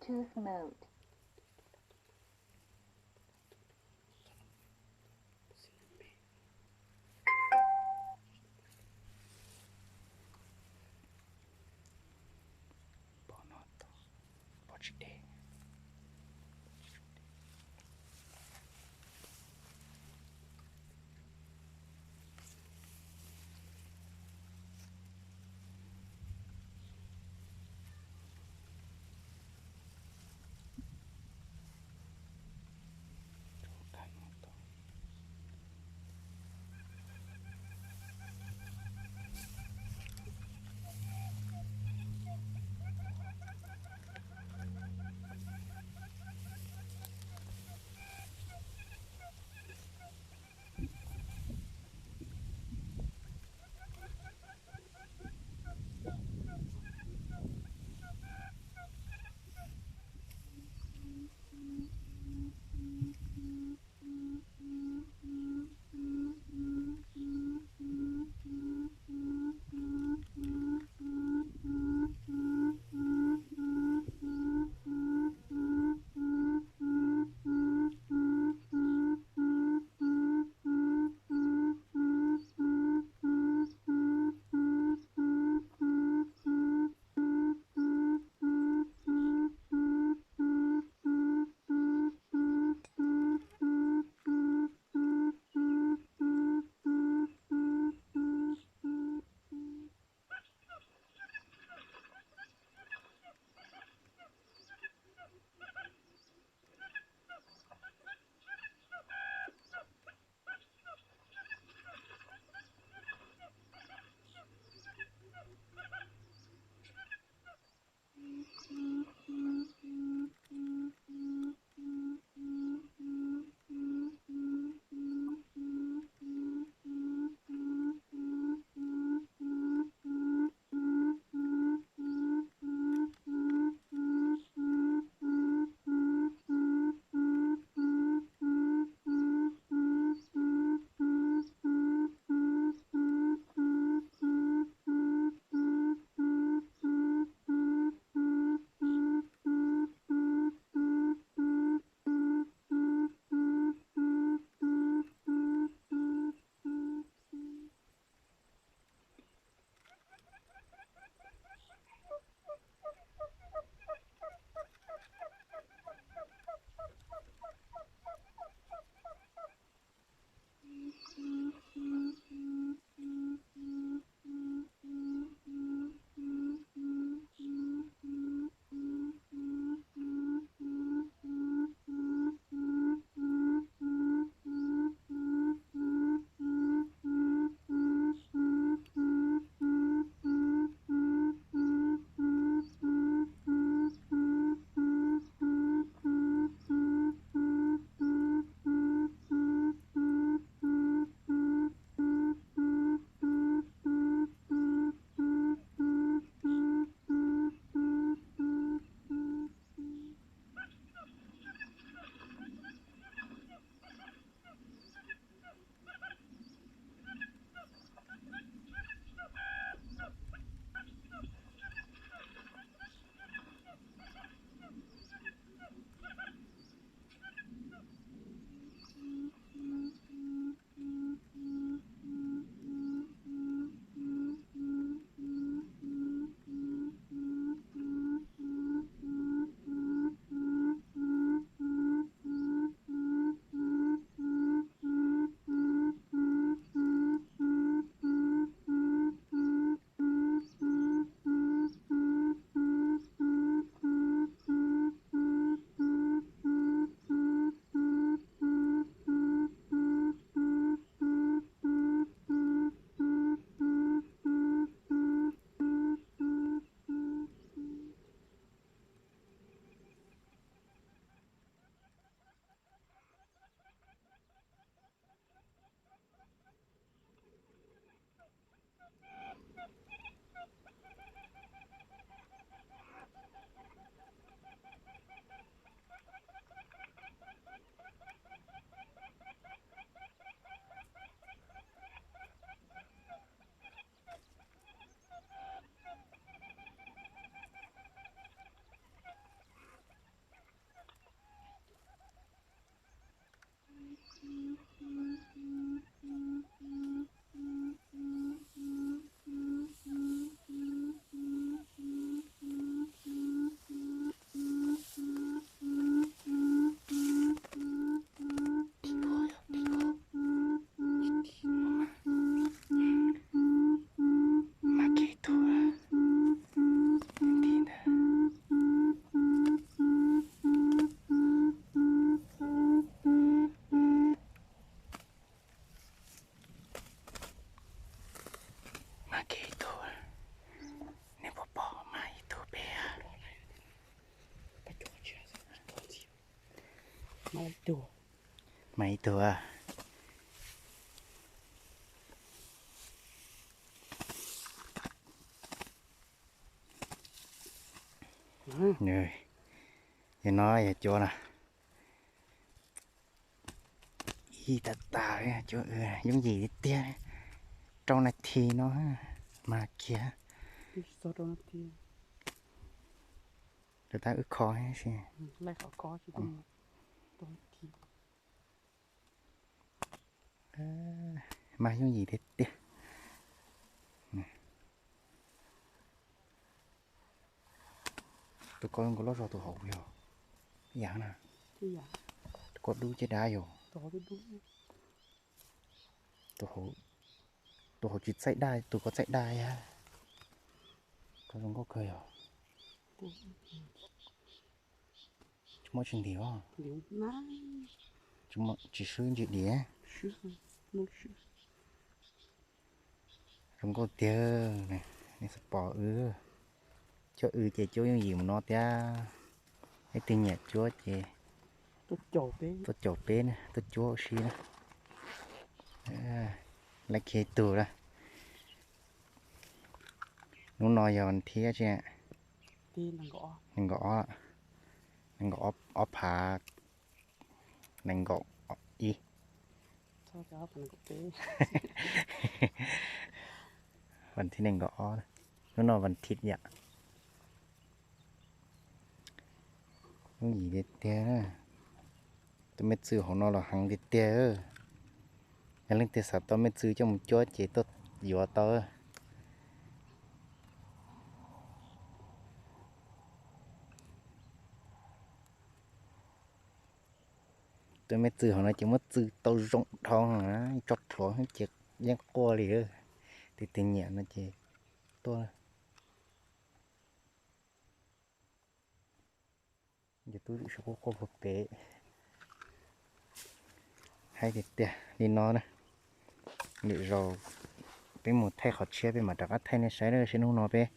Tooth mode. Pov no, pov tsis deb. Mas ib tug. Yog no yog cuav na. Ib tag tas li cuav, yooj yim tiag tiag. Rau nas this no mas kiag. Rau tab wb kho si. Mas yooj yim tiag tiag. Tus ko zoo nkauj loj zog, tus hauv yog yam na. Tus ko dub caj dab yog. Tus hauv tsis txaij daj, tus ko txaij daj yag. Ko zoo nkauj kawg yog. Tsis muaj tsis ntim os. Tsis swb ntsis diav. Zoo nkauj tiag. Nej xav pom wb, cuab wb ces cuab yooj yim mus no thiab. Leej twg nyiam cuab ces tuaj caum peb, tuaj cuab ua si na. Lawv khiav ib tug lawm. Hnub no yog vas thib tsi? Nees nkaum ob, nees nkaum ob phav, nees nkaum ib. Vas thib nees nkaum ob, hnub no vas thib yam. Yooj yim tiag tiag. Tus me txwm hauv no los heev tiag tiag. Yog leej twg xav tau me txwm coj mus cuab ces tuaj yuav tau. Tus me txwm hauv no ces muab txwm tau zoo dhau, tso rhuav ces yeej quaj li. Tus twg nyiam no ces tuaj. Ces tub sim quaj quaj puag pem. Haib tiag tiag li no na. Lwm zaus peb mus thaij qhov tshiab peb mam rov qab thaij nej saib na, saib hnub no peb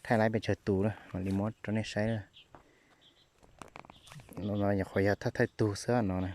thaij laib pes tsawg tus na mam li muab rau nej saib na. No yog qhov yog thaij thaij tug xwb no na.